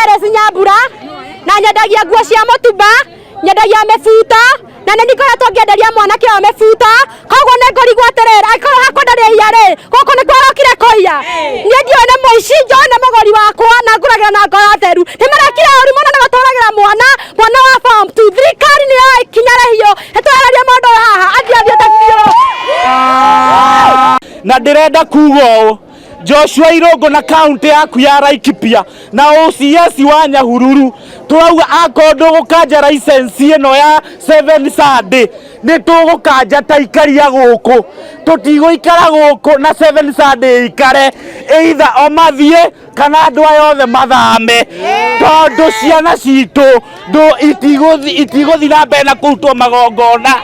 Alice Nyambura na nyendagia nguo cia mũtumba, nyendagia mĩbuto na nĩ ngoretwo ngĩenderia mwanake ũyũ mĩbuto. Koguo nĩ ngũrigwo atĩrĩrĩ, angĩkorwo hakwa ndarĩ aiya rĩ, gũkũ nĩkuo arokire kũiya? Niĩ ndiũĩ nĩ mũici, njũĩ nĩ mũgũri wakwa na ngũragĩra na ngoro theru. Nĩ marekire ũru mũno nĩ gũtũragĩra mwana wa form 2. Thirikari nĩ yoe ikinya rĩhiũ ĩtwehererie mũndũ ũyũ haha, athiĩ athiĩte biũ. Na ndĩrenda kuga ũũ, Joshua Irũngũ na kaunti yaku ya Laikipia na OCS wa Nyahururu, tũrauga akorwo ndũgũkanja license ĩno ya Seven Sunday, nĩ tũgũkanja ta ikaria gũkũ. Tũtigũikara gũkũ na Seven Sunday ikare, either o mathiĩ kana andũ aya othe mathame, tondũ ciana citũ ndũ itigũthi na mbere na kũrutwo magongona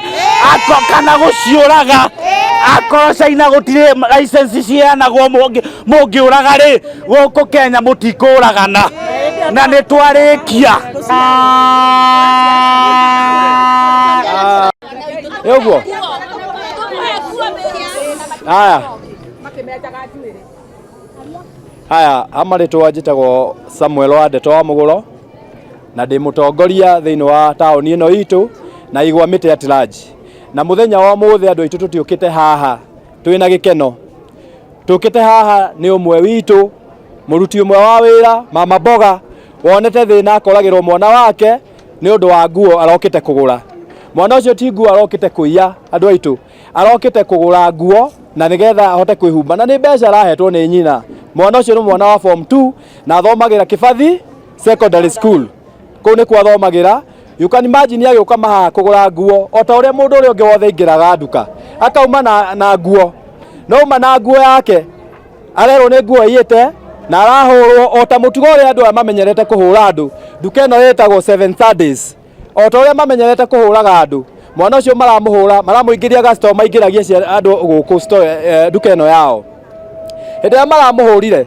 ako kana gũciũraga. Akorwo China gũtirĩ license ciheanagwo mũngĩũraga rĩ, gũkũ Kenya mũtikũragana na nĩ twarĩkia. Ĩ ũguo haya haya, amarĩtwa njĩtagwo Samuel wa Ndeto wa Mũgũro na ndĩ mũtongoria thĩinĩ wa taũni ĩno itũ na igwa mĩtĩ at large. Na mũthenya wa ũmũthĩ andũ aitũ tũtiũkĩte haha twĩna gĩkeno, tũkĩte haha nĩ ũmwe witũ, mũruti ũmwe wa wĩra, mama mboga, wonete thĩna akoragĩrwo mwana wake nĩ ũndũ wa nguo arokĩte kũgũra. Mwana ũcio ti nguo arokĩte kũiya, andũ aitũ, arokĩte kũgũra nguo na nĩgetha ahote kwĩhumba, na nĩ mbeca arahetwo nĩ nyina. Mwana ũcio nĩ mwana wa form 2 na athomagĩra Kĩbathi Secondary School, kũu nĩkuo athomagĩra. You can imagine agĩũka mahaha kũgũra nguo o ta ũrĩa mũndũ ũrĩa ũngĩ wothe aingĩraga nduka akauma na nguo, no uma na nguo yake arerwo nĩ nguo ĩiyĩte na arahũrwo o ta mũtugo ũrĩa andũ aya mamenyerete kũhũra andũ. Nduka ĩno ĩtagwo Seven Sundays, o ta ũrĩa mamenyerete kũhũraga andũ. Mwana ũcio maramũhũra, maramũingĩria ga store, maingĩragia andũ gũkũ store, nduka ĩno yao. Hĩndĩ ĩrĩa maramũhũrire,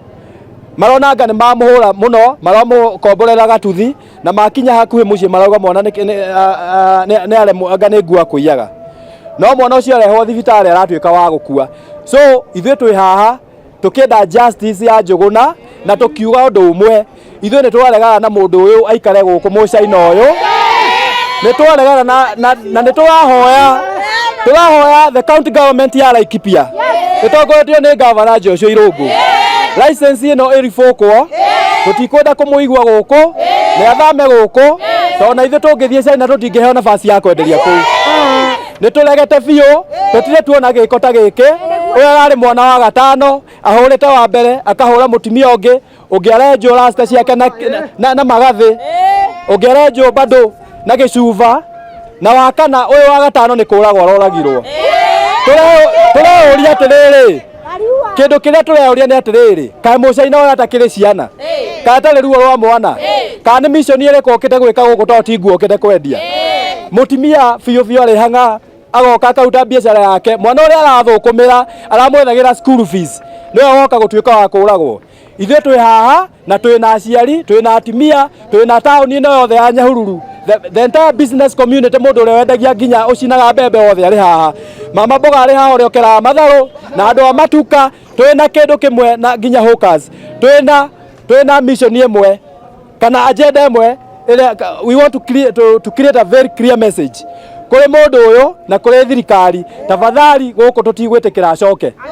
marona anga nĩ mamũhũra mũno, maramũkomborera gatuthi, na makinya hakuhĩ mũciĩ marauga mwana nĩ aremwo, anga nĩ nguo akũiyaga. No mwana ũcio arehwo thibitarĩ aratuĩka wa gũkua. So ithuĩ twĩ haha tũkĩenda justice ya Njũgũna, na tũkiuga ũndũ ũmwe, ithuĩ nĩ twaregana na mũndũ ũyũ aikare gũkũ mũcaina ũyũ, nĩ twaregana na nĩ tũrahoya the county government ya Laikipia ĩtongoretio nĩ Gavana Joshua Irũngũ, license ĩno ĩribũkwo. Tũtikwenda kũmũigua gũkũ, nĩ athame gũkũ, tondũ na ithuĩ tũngĩthiĩ China tũtingĩheo nafasi ya kwenderia kũu. Nĩ tũregete biũ, tũtirĩ tuona gĩko ta gĩkĩ. Ũyũ ararĩ mwana wa gatano ahũrĩte, wa mbere akahũra mũtumia ũngĩ, ũngĩ arenjwo rasta ciake na magathĩ, ũngĩ arenjwo bado na gĩcuba, na wa kana ũyũ wa gatano nĩ kũragwo aroragirwo. Tũreyũria atĩrĩrĩ, kĩndũ kĩrĩa tũreyũria nĩ atĩrĩrĩ, kaĩ mũcaina ũyũ atakĩrĩ ciana, kaĩ atarĩ ruo rwa mwana, kana nĩ mission ĩrĩkũ okĩte gwĩka gũkũ, tondũ ti nguo okĩte kwendia? Mũtumia biũ biũ arĩ hang'a agoka akaruta biacara yake, mwana ũrĩa arathũkũmĩra aramwethagĩra school fees nĩwe woka gũtuĩka wa kũragwo. Ithuĩ twĩ haha na twĩ na aciari, twĩ na atumia, twĩ na taũni ĩno yothe ya Nyahururu, the entire business community, mũndũ ũrĩa wendagia nginya ũcinaga mbembe wothe arĩ haha, mama mboga arĩ haha ũrĩa ũkeraga matharũ, na andũ a matuka. Twĩ na kĩndũ kĩmwe na nginya hawkers, twĩna mission ĩmwe kana agenda ĩmwe ĩrĩa we want to create a very clear message kũrĩ mũndũ ũyũ na kũrĩ thirikari: tafadhali, gũkũ tũtigwĩtĩkĩra acoke.